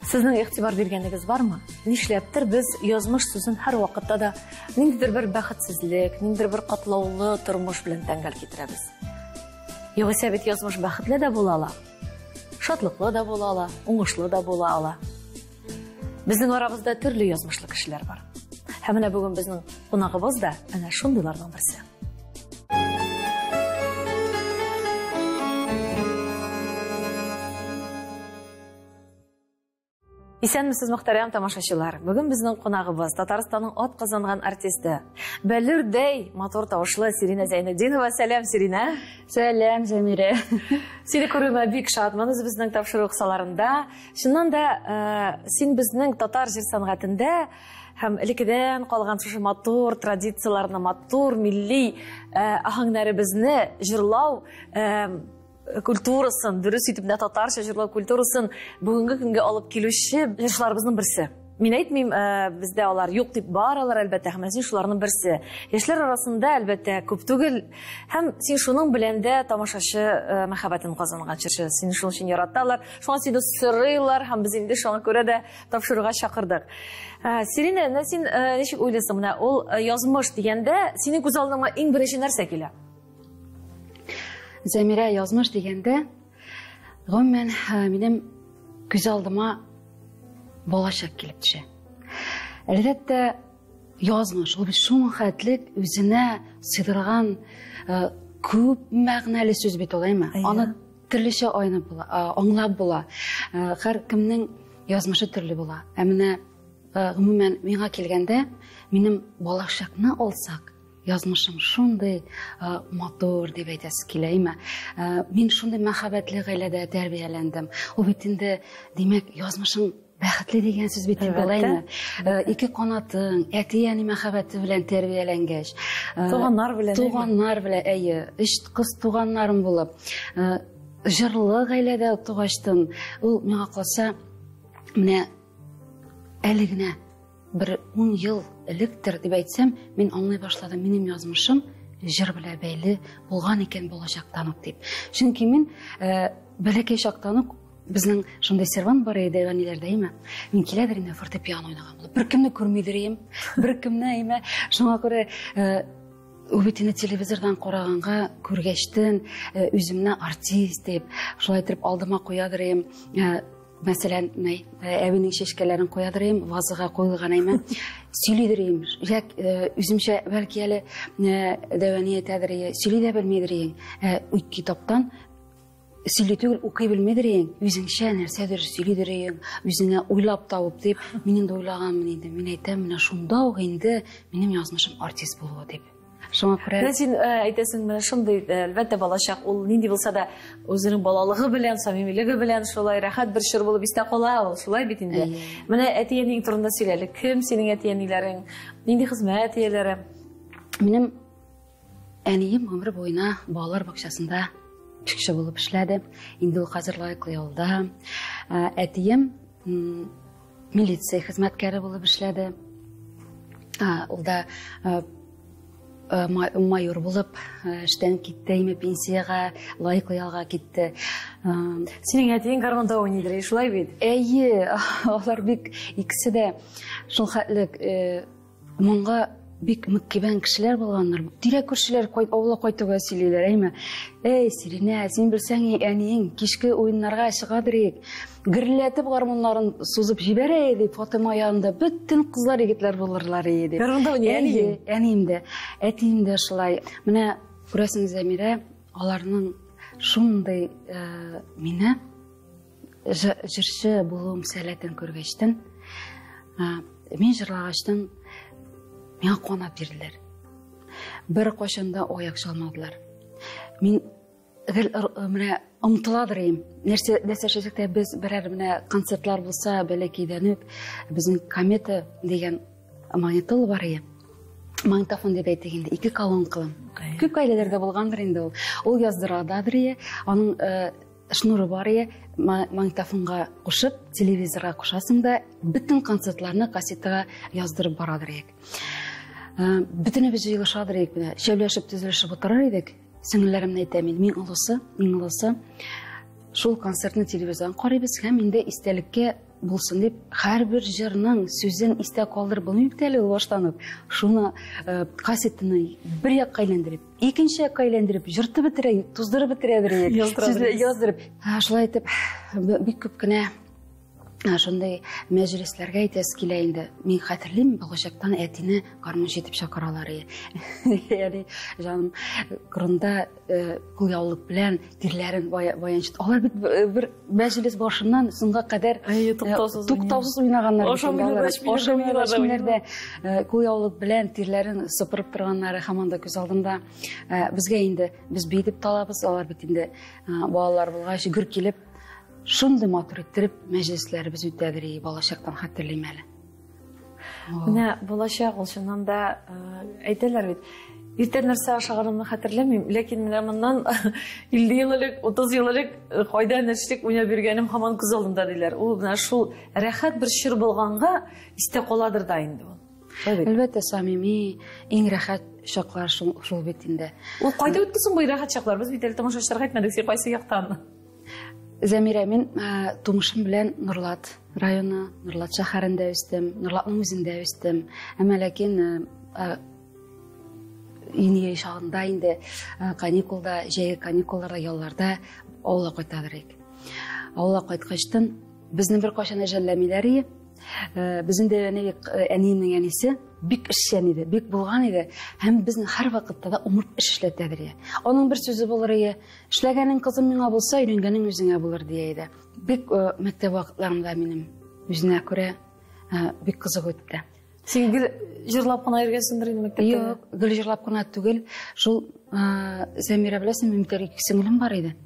Сезнең игътибар биргәнегез бармы? Нишләптер без язмыш сүзен һәр вакытта да ниндидер бер бәхетсезлек, ниндидер бер катлаулы тормыш белән тәңгәл китерәбез. Югыйсә бит язмыш бәхетле дә була ала, шатлыклы да була ала, уңышлы да була ала. Безнең арабызда төрле язмышлы кешеләр бар. Һәм менә бүген безнең кунагыбыз да әнә шундыйларның берсе. Исәнмесез, мөхтәрәм тамашачылар. Бүген безнең кунагыбыз Татарстанның ат казанган артисты, бәллүрдәй матур тавышлы Сиринә Зәйнетдинова. Сәлам, Сиринә. Сәлам, Зәмирә. Сине күрүемә бик шатмын үзебезнең тапшыру кысаларында. Чыннан да, син безнең татар җыр сәнгатендә һәм элеккедән калган шушы матур традицияләрне, матур милли аһәңнәребезне җырлау культурасын, дөрес итеп менә татарча җырлау культурасын бүгенге көнгә алып килүче җырчыларыбызның берсе. Мин әйтмим, бездә алар юк дип, бар алар, әлбәттә, һәм син шуларның берсе. Яшьләр арасында, әлбәттә, күп түгел, һәм син шуның белән дә тамашачы мәхәббәтен казанган җырчы. Сине шуның өчен яраталар, шуңа сине сорыйлар, һәм без инде шуңа күрә дә тапшыруга чакырдык. Сиринә, менә син ничек уйлыйсың, менә ул язмыш дигәндә, синең күз алдыңа иң беренче нәрсә килә? Зәмирә, язмыш дигәндә, гомумән, минем күз алдыма балачак килеп төшә. Әлбәттә, язмыш, ул бит шуның хәтлек үзенә сыйдырган күп мәгънәле сүз бит ул, әйме? Аны төрлечә айнып була, аңлап була. Һәр кемнең язмышы төрле була. Ә менә гомумән миңа килгәндә, минем балачакны алсак, язмышым шундый матур дип әйтәсе килә, әйме? Мин шундый мәхәббәтле гаиләдә тәрбияләндем. Ул бит инде, димәк, язмышың бәхетле дигән сүз бит инде, алаймы? Ике канатың, әти-әни мәхәббәте белән тәрбияләнгәч, туганнар белән, туганнар белән, әйе, өч кыз туганнарым булып, җырлы гаиләдә тугачтын, ул миңа калса, менә әле генә бер 10 ел электер дип әйтсәм, мин аңлый башладым, минем язмышым җыр белән бәйле булган икән балачактан ук дип. Чөнки мин бәләкәй чактан ук безнең шундый сервант бар иде әниләрдә, әйме? Мин киләдер инде фортепиано уйнаган булып. Беркемне күрмидер идем, беркемне, әйме? Шуңа күрә ул бит инде телевизордан караганга күргәчтен үземне артист дип, шулай итеп алдыма куядыр идем. Мәсәлән, әбинең чәчкәләрен куядыр идем, вазага куелган әйме. Сөйлидер идем. Як үземчә бәлки әле дәвәни әйтәдер идем, сөйли дә белмидер идем. Үк китаптан сөйли түгел, укый белмидер идем. Үзеңчә нәрсәдер сөйлидер идем, үзеңә уйлап табып дип, мин инде уйлаганмын инде. Мин әйтәм, менә шунда ук инде минем язмышым артист булуы дип. Шуңа күрә Менә син әйтәсең, менә шундый, әлбәттә, балачак ул нинди булса да үзенең балалыгы белән, самимилеге белән шулай рәхәт бер чор булып истә кала ул, шулай бит инде. Менә әти-әниең турында сөйлә әле. Кем синең әти-әниләрең? Нинди хезмәт ияләре? Минем әнием гомер буена балалар бакчасында пешекче булып эшләде. Инде ул хәзер лаеклы ялда. Әтием милиция хезмәткәре булып эшләде. Ул да майор булып эштән китте, инде пенсиягә, лаеклы ялга китте. Синең әтиең гармунда уйныйдыр, шулай бит? Әйе, алар бик икесе дә шул хәтлек моңга бик мөккибән кешеләр булганнар. Тирә күршеләр авылга кайтуга сөйлиләр, әйме? Эй, Сиринә, син белсәң, әниең кичке уеннарга чыгадыр идек. Гөрләтеп гармуннарын сузып җибәрә иде, Фатыйма янында бөтен кызлар, егетләр булырлар иде дип. Гармунда уйный әниең? Әйе, әнием дә, әтием дә шулай. Менә күрәсең, Зәмирә, аларның шундый мине җырчы булуым сәләтен күргәчтен, мин җырлагачтын миңа канат бирделәр. Бер кайчан да аяк чалмадылар. Мин гел менә омтыладыр идем. Нәрсә, нәрсә эшләсәк тә без берәр менә концертлар булса, бәләкәйдән үк безнең Комета дигән магнитола бар иде. Магнитофон дип әйтик инде, ике колонкалы. Күп гаиләләрдә булгандыр инде ул. Ул яздырадыр иде. Аның шнуры бар иде. Магнитофонга кушып, телевизорга кушасың да, бөтен концертларны кассетага яздырып барадыр идек. Бөтенебез җыелышадыр идек, менә шәүләшеп төзелешеп утырыр идек. Сеңелләремне әйтәм инде, мин олысы, иң олысы. Шул концертны телевизордан карыйбыз һәм инде истәлеккә булсын дип, һәрбер җырның сүзен истә калдырып булмый бит әле ул баштан ук. Шуны кассетаны бер якка әйләндереп, икенче якка әйләндереп, җыртып бетерә, туздырып бетерәдер. Яздырып. Шулай итеп, бик күп кенә шундый мәҗлесләргә әйтәсе килә инде. Мин хәтерлим, балачактан әтине гармунчы итеп чакыралар. Ягъни, җаным, кырында кулъяулык белән тирләрен баянчы. Алар бит бер мәҗлес башыннан соңга кадәр туктаусыз уйнаганнар. Ашамыйлар, кулъяулык белән тирләрен сыпырып торганнары һаман да күз алдында. Безгә инде без бии дип талабыз, алар бит инде балалар булгач гөр килеп шундый матур иттереп мәҗлесләребез үтәдер, балачактан хәтерлим әле. Менә балачак ул чыннан да әйтәләр бит. Иртән нәрсә ашаганымны хәтерләмим, ләкин менә моннан 50 ел элек, 30 ел элек кайда нәрсәлек уйнап йөргәнем һаман күз алдымда диләр. Ул менә шул рәхәт бер чор булганга истә каладыр да инде ул. Әлбәттә, самими, иң рәхәт чаклар шул бит инде. Ул кайда үтте соң бу рәхәт чаклар? Без бит әле тамашачыларга әйтмәдек, син кайсы яктан? Зәмирә, мин тумышым белән Нурлат районы, Нурлат шәһәрендә үстем, Нурлатның үзендә үстем. Әмма ләкин инде чагында инде каникулда, җәйге каникулларда, ялларда авылга кайтадыр идек. Авылга кайткачтын безне бер кайчан жәлләмиләр иде. Безнең дә әниемнең әнисе бик эшчән иде, бик булган иде. Һәм безне һәр вакытта да умырт эш эшләтәдер иде. Аның бер сүзе булыр иде: эшләгәнең кызым миңа булса, өйрәнгәнең үзеңә булыр дия иде. Бик мәктәп вакытларымда минем үзенә күрә бик кызык үтте. Син гел җырлап кына йөргәнсеңдер инде мәктәптә? Юк, гел җырлап кына түгел. Шул Зәмирә, беләсеңме, минем бит ике сеңлем бар иде.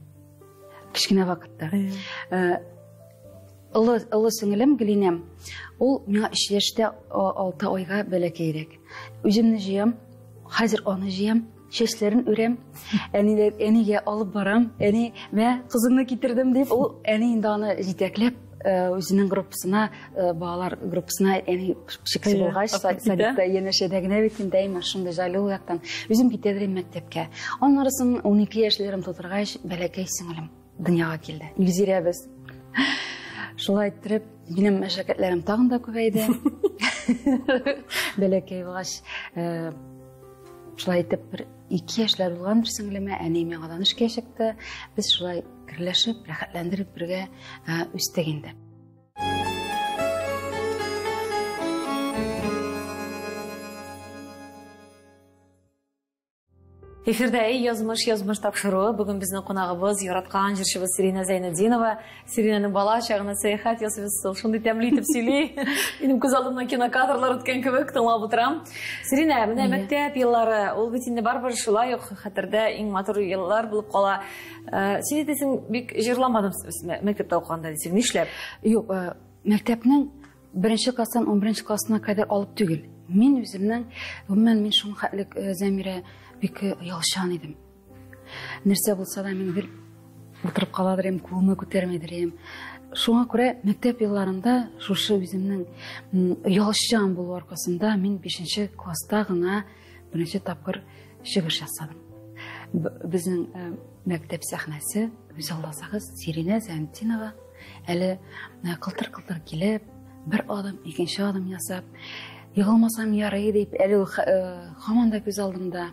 Кечкенә вакытта. Олы сеңлем Гөлинәм, ул миңа 3 яшьтә 6 айга бәләкәйрәк. Үземне җыям, хәзер аны җыям, чәчләрен үрәм, әнигә алып барам, әни, мә, кызыңны китердем дип, ул әни инде аны җитәкләп үзенең группасына, балалар группасына әни шиксе булгач, садикта янәшәдә генә бит инде, әйме, шундый җайлы ул яктан. Үзем китәдер идем мәктәпкә. Аннары соң 12 яшьләрем тутыргач, бәләкәй сеңлем дөньяга килде. Илзирәбез. Шулай иттереп, минем мәшәкатьләрем тагын да күбәйде. Бәләкәй булгач, шулай итеп бер 2 яшьләр булган бер сеңлемә, әни миңадан эшкә чыкты. Без шулай гөрләшеп, рәхәтләндереп бергә үстек инде. Эфирдә «Эй, язмыш, язмыш» тапшыруы. Бүген безнең кунагыбыз, яраткан җырчыбыз Сиринә Зәйнетдинова. Сиринәнең бала чагына сәяхәт ясыйбыз. Ул шундый тәмле итеп сөйли. Минем күз алдымнан кинокадрлар үткән кебек тыңлап утырам. Сиринә, менә мәктәп еллары, ул бит инде барыбер шулай ук хәтердә иң матур еллар булып кала. Син әйтәсең, бик җырламадым мәктәптә укыганда дисең. Нишләп? Юк, мәктәпнең 1 класстан 11 классына кадәр алып түгел. Мин үземнең, гомумән, мин шуның хәтле, Зәмирә, бик оялчан идем. Нәрсә булса да мин гел утырып каладыр идем, кулымны күтәрмидер идем. Шуңа күрә мәктәп елларында шушы үземнең оялчан булу аркасында мин 5 класста гына беренче тапкыр чыгыш ясадым. Безнең мәктәп сәхнәсе, күзалласагыз, Сиринә Зәйнетдинова әле кылтыр-кылтыр килеп, бер адым, икенче адым ясап, егылмасам ярый дип, әле ул һаман да күз алдымда.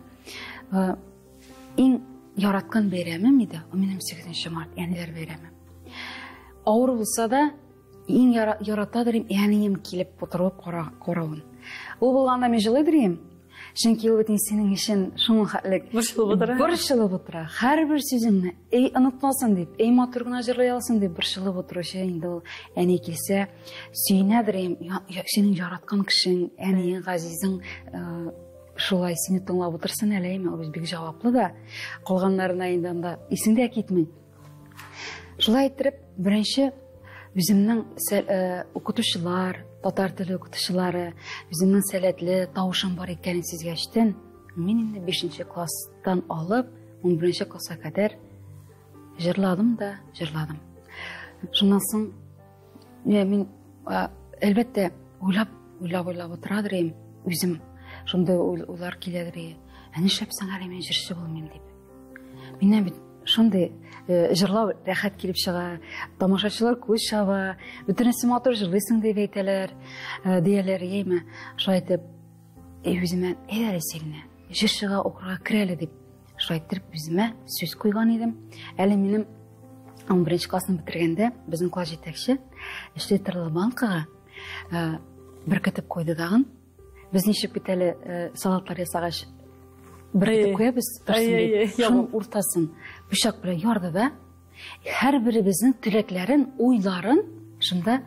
Иң яраткан бәйрәмем иде, ул минем 8 март, әниләр бәйрәме. Авыр булса да, иң яратадыр идем, әнием килеп утырып каравын. Ул булганда мин җылыйдыр идем, чөнки ул бит синең өчен шуның хәтлек борчылып утыра. Борчылып утыра. Һәрбер сүзеңне, эй, онытмасын дип, эй, матур гына җырлый алсын дип борчылып утыручы инде ул әни килсә, сөенәдер идем. Синең яраткан кешең, әниең, газизең, шулай сине тыңлап утырсын әле, әйме, ул бик җаваплы да. Калганнарына инде анда исең дә китми. Шулай иттереп, беренче үземнең укытучылар, татар теле укытучылары, үземнең сәләтле тавышым бар икәнен сизгәчтен, мин инде 5 класстан алып 11 класска кадәр җырладым да җырладым. Шуннан соң мин, әлбәттә, уйлап, уйлап, уйлап утырадыр идем үзем. Шундый уйлар киләдер иде. Ә нишләп соң әле мин җырчы булмыйм дип. Миннән бит Шундый җырлау рәхәт килеп чыга. Тамашачылар күз чаба. Бөтенесе матур җырлыйсың дип әйтәләр, дияләр, яме. Шулай итеп, үземә, әйдә әле сине, җырчыга укырга кер әле дип, шулай итеп үземә сүз куйган идем. Әле минем 11 классны бетергәндә безнең класс җитәкче 3 литрлы банкага беркетеп куйды тагын. Без ничек бит әле салатлар ясагач беркетеп куябыз, шуның уртасын пычак белән ярды да, һәрберебезнең теләкләрен, уйларын шунда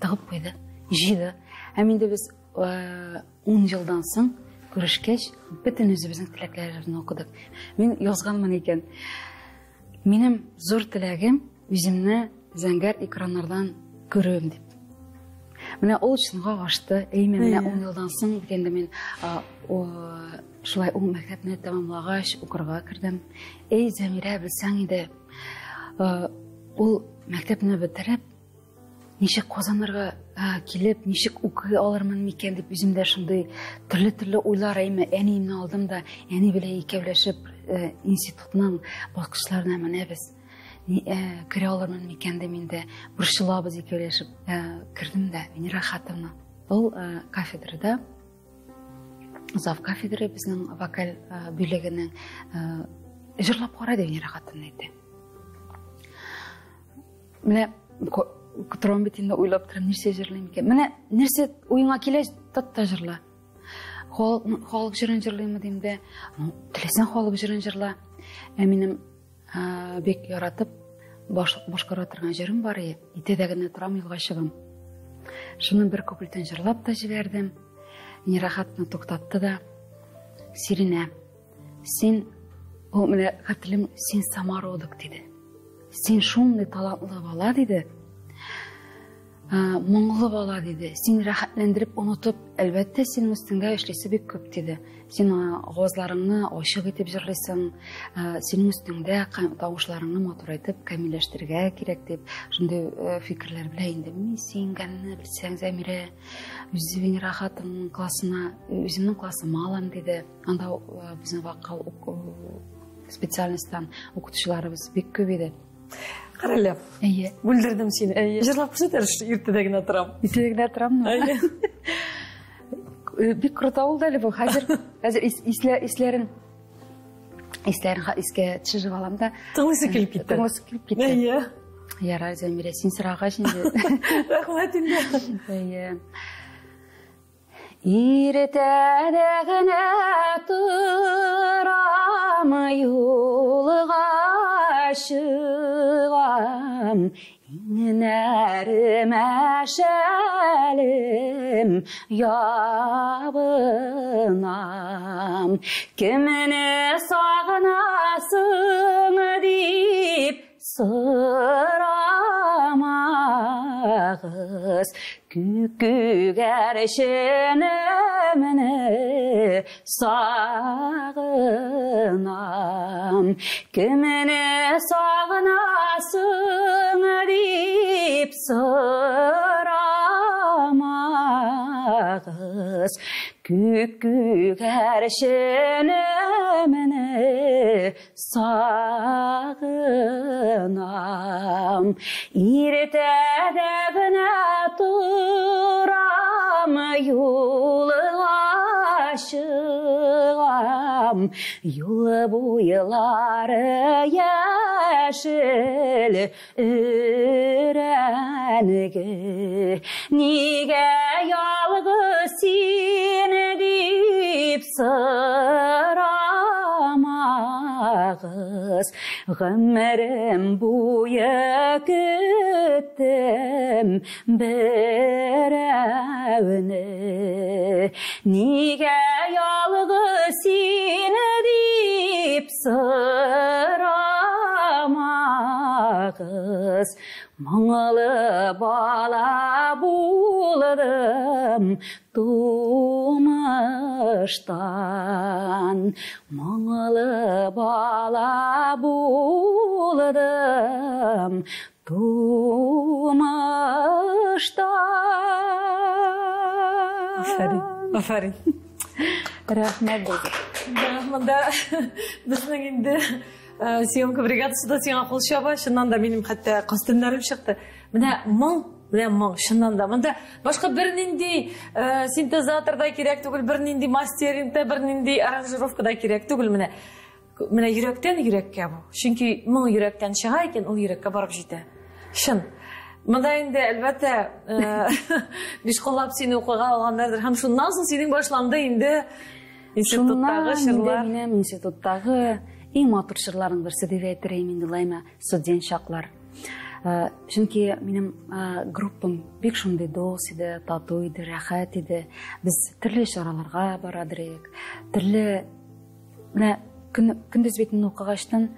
тыгып куйды, җыйды. Һәм инде без 10 елдан соң күрешкәч, бөтен үзебезнең теләкләребезне укыдык. Мин язганмын икән. Минем зур теләгем үземне зәңгәр экраннардан күрүем дип. Менә ул чынга ашты. Әйме, менә 10 елдан соң бит инде мин шулай ул мәктәпне тәмамлагач укырга кердем. Эй, Зәмирә, белсәң иде, ул мәктәпне бетереп, ничек Казаннарга килеп, ничек укый алырмын микән дип үземдә шундый төрле-төрле уйлар, әйме, әниемне алдым да, әни белән икәүләшеп институтның баскычларына менәбез. Керә алырмын микән дип инде борчылабыз икәүләшеп. Кердем дә Венера Хатовна. Ул кафедрада, зав кафедра безнең вокаль бүлегенең, җырлап кара дип Венера Хатовна әйтте. Менә торам бит инде, уйлап торам, нәрсә җырлыйм икән. Менә нәрсә уеңа килә, тот та җырла. Халык җырын җырлыймы дим дә, теләсәң халык җырын җырла. Ә минем бик яратып башкара торган җырым бар иде. Итәдә генә торам юлга чыгам. Шуның бер куплетын җырлап та җибәрдем. Венера Хатовна туктатты да. Сиринә, син, ул менә хәтерлим, син самородок диде. Син шундый талантлы бала диде. Моңлы бала диде. Син рәхәтләндереп онытып, әлбәттә, синең өстеңдә эшлисе бик күп диде. Син авазларыңны ачык итеп җырлыйсың, синең өстеңдә тавышларыңны матурайтып камилләштерергә кирәк дип, шундый фикерләр белән инде мин сөенгәнне белсәң, Зәмирә, үзе Венера Хатовнаның классына, үземнең классыма алам диде. Анда безнең вокал специальностьтан укытучыларыбыз бик күп иде. Карале. Әйе. Бүлдердем сине. Әйе. Җырлап күрсәт әле, иртәдә генә торам. Иртәдә генә тораммы? Әйе. Бик круто булды әле бу. Хәзер, хәзер исләрен, исләрен искә төшереп алам да. Тыңлыйсы килеп китте. Тыңлыйсы килеп китте. Әйе. Ярар, Зәмирә, син сорагач инде. Рәхмәт инде. Әйе. Иртәдә генә торам, юлга чыгам, иңнәремә шәлем ябынам. Кемне сагынасың дип сорамагыз, күгәрченемне сагынам. Кемне сагынасың дип сорамагыз, күгәрченемне сагынам. Иртәдә генә торам, юлга чыгам, юл буйлары яшел өрәнге. Нигә ялгыз син дип сорамагыз, гомерем буе көттем берәүне. Нигә ялгыз син дип сорамагыз, моңлы бала булдым тумыштан, моңлы бала булдым тумыштан. Афәрин, афәрин. Рәхмәт. Монда безнең инде Съемка бригадасы да сиңа кул чаба. Чыннан да минем хәтта костюмнарым чыкты. Менә моң, менә моң, чыннан да. Монда башка бернинди синтезатор да кирәк түгел, бернинди мастеринг та, бернинди аранжировка да кирәк түгел. Менә менә йөрәктән йөрәккә бу. Чөнки моң йөрәктән чыга икән, ул йөрәккә барып җитә. Чын. Монда инде, әлбәттә, биш куллап сине укуга алганнардыр. Һәм шуннан соң синең башланды инде институттагы чорлар. Минем институттагы иң матур чорларның берсе дип әйтер идем инде, Лайма, студент чаклар. Чөнки минем группам бик шундый дус иде, тату иде, рәхәт иде. Без төрле чараларга барадыр идек, төрле менә көндез бит укыгачтан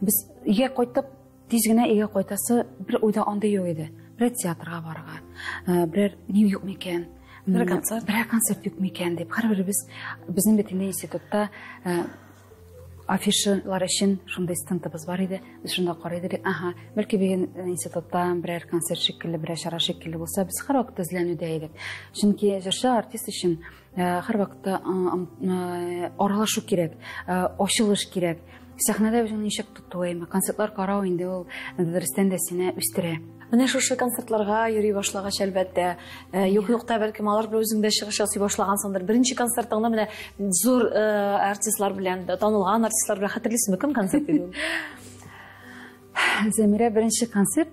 без өйгә кайтып, тиз генә өйгә кайтасы бер уйда андый юк иде. Берәр театрга барырга, берәр ни юк микән, берәр концерт, берәр концерт юк микән дип. Һәрберебез безнең бит инде институтта афишалар өчен шундый стендыбыз бар иде. Без шунда карый идек. Аһа, бәлки бүген институтта берәр концерт шикелле, берәр чара шикелле булса, без һәрвакыт эзләнүдә идек. Чөнки җырчы артист өчен һәрвакытта аралашу кирәк, ачылыш кирәк. Сәхнәдә үзеңне ничек тоту, әйме, концертлар карау инде ул дөрестән дә сине үстерә. Менә шушы концертларга йөри башлагач, әлбәттә, юк-юкта бәлкем алар белән үзең дә чыгыш ясый башлагансыңдыр. Беренче концертыңны менә зур артистлар белән, танылган артистлар белән хәтерлисеңме, кем концерт иде ул? Зәмирә, беренче концерт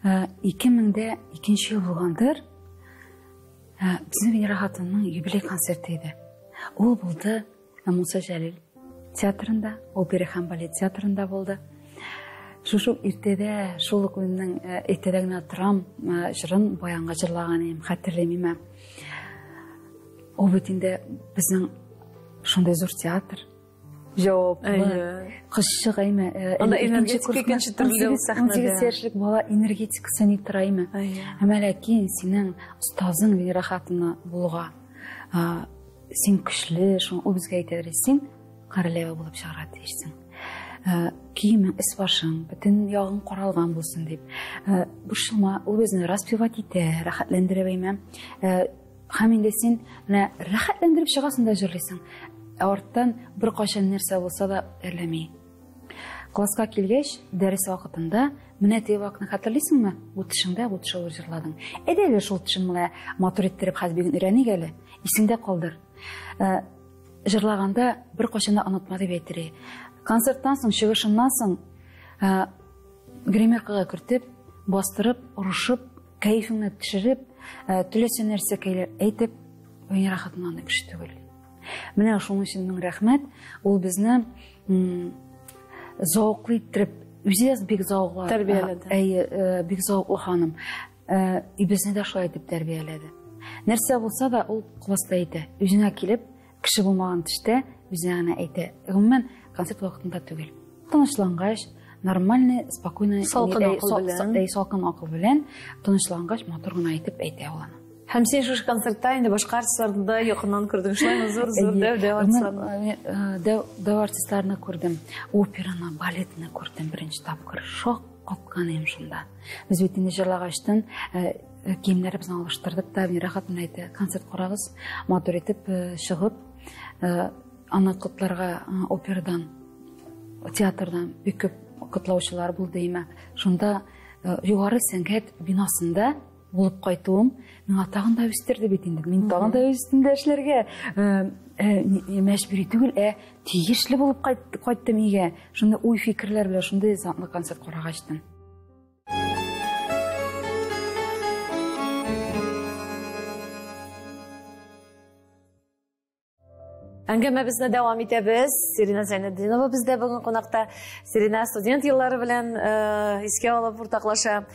2002 ел булгандыр. Безнең Венера хатынның юбилей концерты иде. Ул булды Муса Җәлил театрында, опера һәм балет театрында булды. Шушы иртәдә, шул ук үземнең иртәдә генә торам җырын баянга җырлаган идем, хәтерләмим. Ул бит инде безнең шундый зур театр. Җаваплы. Кызчык әйме. Анда энергетика икенче төрле сәхнәдә. 18 яшьлек бала энергетикасы ни тора әйме. Әмма ләкин синең остазың Венера хатыны булуга, син көчле, шуны ул безгә әйтәдер, син королева булып чыгарга тиешсең. Киемең, эс башың, бөтен ягың каралган булсын дип. Борчылма, ул безне распевать итә, рәхәтләндереп әйме. Һәм инде син менә рәхәтләндереп чыгасың да җырлыйсың. Ә арттан бер кайчан нәрсә булса да әрләми. Класска килгәч, дәрес вакытында менә теге вакытны хәтерлисеңме? Бу тешеңдә бу теше җырладың. Әйдә әле шул тешен менә матур иттереп хәзер бүген өйрәник әле. Исеңдә калдыр. Җырлаганда бер кайчан да онытма дип әйтер. Концерттан соң, чыгышыннан соң гримеркага кертеп, бастырып, орышып, кәефеңне төшереп, теләсә нәрсәкәйләр әйтеп, Венера хатын андый кеше түгел. Менә шуның өчен мең рәхмәт. Ул безне зәвыклы иттереп, үзе дә бик зәвыклы тәрбияләде. Әйе, бик зәвыклы ханым. Безне дә шулай итеп тәрбияләде. Нәрсә булса да, ул класста әйтә. Үзенә килеп, кеше булмаган төштә үзенә генә әйтә. Гомумән, концерт вакытында түгел. Тынычлангач, нормальный, спокойный, салкын акыл белән, салкын акыл белән тынычлангач, матур гына итеп әйтә ул аны. Һәм син шушы концертта инде башка артистларны да якыннан күрдең, шулаймы? Зур-зур дәү-дәү артистларны. Дәү артистларны күрдем. Операны, балетны күрдем беренче тапкыр. Шок каткан идем шунда. Без бит инде җырлагачтан киемнәребезне алыштырдык та, Венера хатын әйтте, концерт карагыз, матур итеп чыгып, аны котларга операдан, театрдан бик күп котлаучылар булды име. Шунда югары сәнгать бинасында булып кайтуым миңа тагын да үстерде бит инде. Мин тагын да үз өстемдә эшләргә мәҗбүри түгел, ә тиешле булып кайттым өйгә. Шундый уй-фикерләр белән шундый затлы концерт карагачтым. Әңгәмәбезне дәвам итәбез. Сирина Зәйнетдинова бездә бүген кунакта. Сирина студент еллары белән искә алып уртаклаша.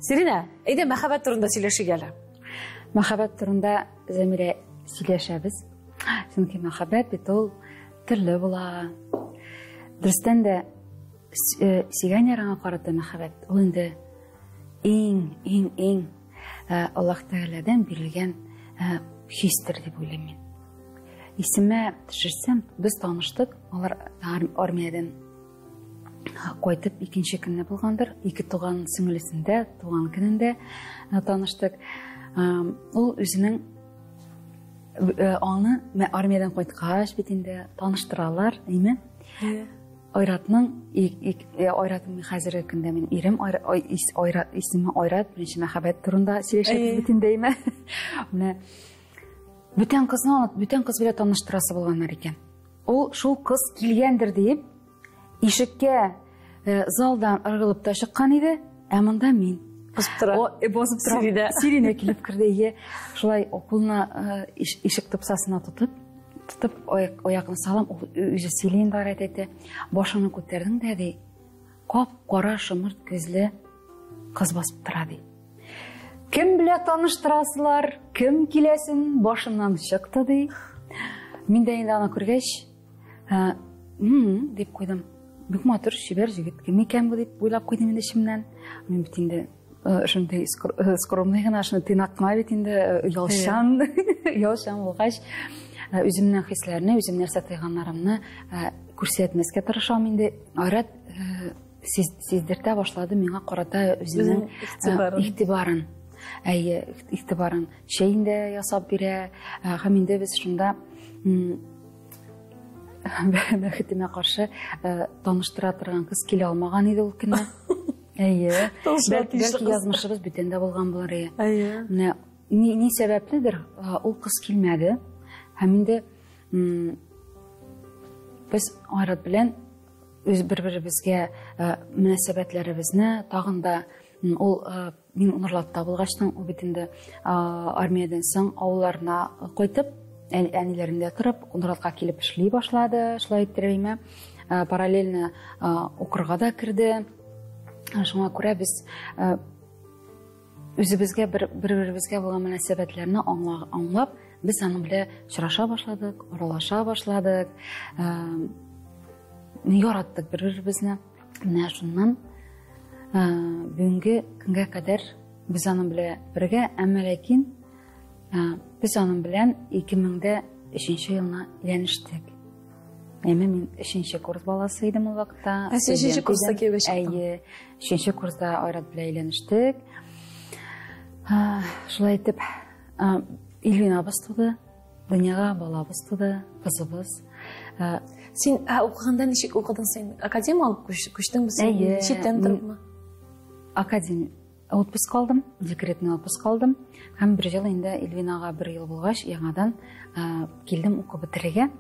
Сирина, әйдә мәхәббәт турында сөйләшик әле. Мәхәббәт турында, Зәмирә, сөйләшәбез. Чөнки мәхәббәт бит ул төрле була. Дөрестән дә сөйгән ярыңа карата мәхәббәт ул инде иң, иң, иң Аллаһ Тәгаләдән бирелгән хистер дип уйлыйм мин. Исемә төшерсәм, без таныштык, алар армиядән кайтып икенче көнне булгандыр, ике туган сеңлесендә, туган көнендә таныштык. Ул үзенең аны армиядән кайткач бит инде таныштыралар, әйме? Айратның Айратның хәзерге көндә мин ирем Айрат исеме Айрат, беренче мәхәббәт турында сөйләшәбез бит инде, әйме. Менә бүтән кызны алып, бүтән кыз белән таныштырасы булганнар икән. Ул шул кыз килгәндер диеп, ишеккә залдан ыргылып та чыккан иде, ә монда мин. Басып тора. Басып тора. Сиринә. Сиринә килеп керде, ие. Шулай кулына ишек тупсасына тотып, тотып аякны салам, ул үзе сөйли инде, Айрат әйтә. Башыңны күтәрдең дә, ди, кап-кара шомырт күзле кыз басып тора, ди. Кем белә таныштырасылар, кем киләсен, башымнан чыкты, ди. Мин дә инде аны күргәч, дип куйдым. Бик матур, чибәр җегет, кем икән бу дип уйлап куйдым инде эчемнән. Мин бит инде шундый скромный гына, шундый тыйнак кына бит инде, ялчан, ялчан булгач, үземнең хисләрне, үзем нәрсә тойганнарымны күрсәтмәскә тырышам инде. Айрат сиздертә башлады миңа карата үзенең игътибарын. Әйе, игътибарын. Чәен дә ясап бирә. Һәм инде без шунда бәхетемә каршы таныштыра торган кыз килә алмаган иде ул көнне. Әйе. Бәлки язмышыбыз бүтән дә булган булыр. Әйе. Менә ни сәбәпледер, ул кыз килмәде. Һәм инде без Айрат белән үз бер-беребезгә мөнәсәбәтләребезне тагын да ул мин Нурлатта булгачтан, ул бит инде армиядән соң авылларына кайтып, әниләрендә торып, Нурлатка килеп эшли башлады, шулай иттереп име. Параллельно укырга да керде. Шуңа күрә без үзебезгә бер-беребезгә булган мөнәсәбәтләрне аңлап, без аның белән очраша башладык, аралаша башладык, яраттык бер-беребезне. Менә шуннан бүгенге көнгә кадәр без аның белән бергә, әмма ләкин без аның белән 2003 елны өйләнештек. Әмма мин 3 курс баласы идем ул вакытта. Ә син 3 курста кияүгә чыктың? Әйе, 3 курста Айрат белән өйләнештек. Шулай итеп, Ильвинабыз туды, дөньяга балабыз туды, кызыбыз. Син укыганда ничек укыдың син? Академия алып күчтеңме син? Әйе. Читтән торыпмы? Академия отпуск алдым, декретный отпуск алдым. Һәм бер ел инде Ильвинага бер ел булгач, яңадан килдем укып бетерергә.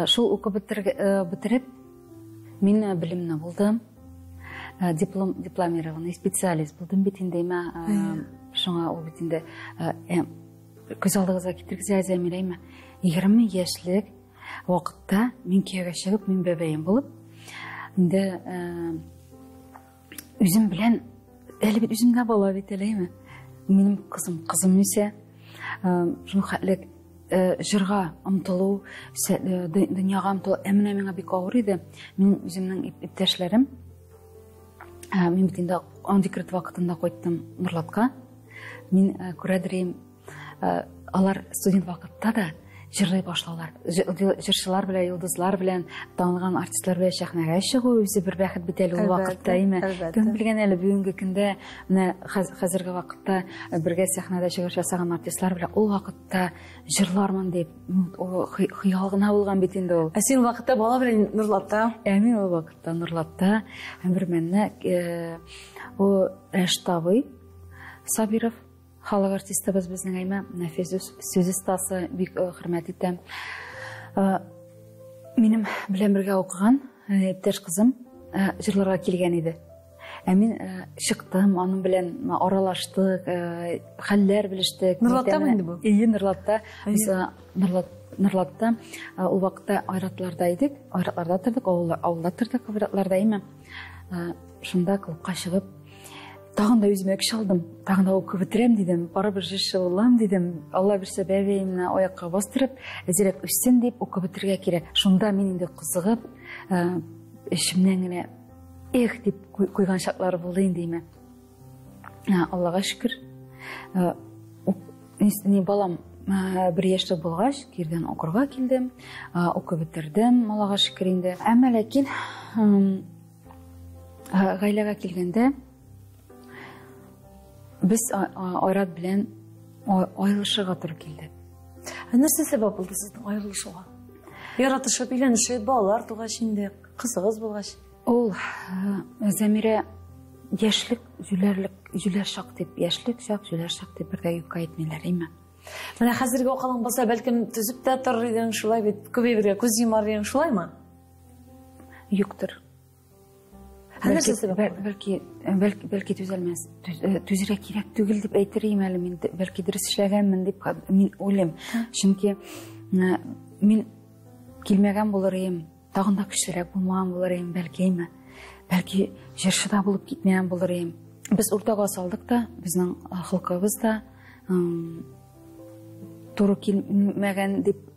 Шул укып бетереп, мин белемне булдым. Дипломированный специалист булдым бит инде, шуңа ул бит инде күз алдыгызга китерегез, Зәмирә, 20 яшьлек вакытта мин кияүгә чыгып, мин бәбәем булып, инде үзем белән, әле бит үземдә бала бит әле, әйме? Минем кызым, кызым үсә, шул хәтле җырга омтылу, дөньяга омтылу, ә менә миңа бик авыр иде. Минем үземнең иптәшләрем, мин бит инде декрет вакытында кайттым Нурлатка. Мин күрәдер, алар студент вакытта да җырлый башлалар. Җырчылар белән, йолдызлар белән, танылган артистлар белән сәхнәгә чыгу үзе бер бәхет бит әле ул вакытта, әйме? Кем белгән әле бүгенге көндә, менә хәзерге вакытта бергә сәхнәдә чыгыш ясаган артистлар белән ул вакытта җырлармын дип, хыял гына булган бит инде ул. Ә син вакытта бала белән Нурлатта? Ә мин ул вакытта Нурлатта, һәм бер мәлне, ул Рәшит абый Сабиров, халык артистыбыз безнең, әйме, нәфис сүз остасы, бик хөрмәт итәм. Минем белән бергә укыган иптәш кызым җырларга килгән иде. Ә мин чыктым, аның белән аралаштык, хәлләр белештек. Нурлаттамы инде бу? Әйе, Нурлатта. Без Нурлатта ул вакытта Айратларда идек, Айратларда тордык, авылда тордык, Айратларда, әйме. Шунда клубка чыгып, тагын да үземә көч алдым, тагын да укып бетерәм дидем, барыбер җырчы булам дидем, Алла бирсә бәбәемне аякка бастырып, әзерәк үссен дип укып бетерергә кирәк. Шунда мин инде кызыгып, эчемнән генә эх дип куйган чаклар булды инде име. Аллага шөкер. Балам бер яшьтә булгач, кирдән укырга килдем, укып бетердем, Аллага шөкер инде. Әмма ләкин гаиләгә килгәндә без Айрат белән аерылышырга туры килде. Ә нәрсә сәбәп булды сезнең аерылышуга? Яратышып, өйләнешеп, балалар тугач инде, кызыгыз булгач. Ул Зәмирә яшьлек, җүләрлек, җүләр чак дип, яшьлек чак, җүләр чак дип бер дә юкка әйтмиләр, әйме? Менә хәзерге акылың булса, бәлкем төзеп тә торыр идең, шулай бит, күп әйбергә күз йомар идең, шулаймы? Юктыр. Ә нәрсә сәбәп? Бәлки түзәлмәс, түзергә кирәк түгел дип әйтер идем әле мин, бәлки дөрес эшләгәнмен дип мин уйлыйм. Чөнки мин килмәгән булыр идем, тагын да көчлерәк булмаган булыр идем, бәлки, әйме? Бәлки җырчы да булып китмәгән булыр идем. Без уртага салдык та, безнең холкыбыз да туры килмәгән дип.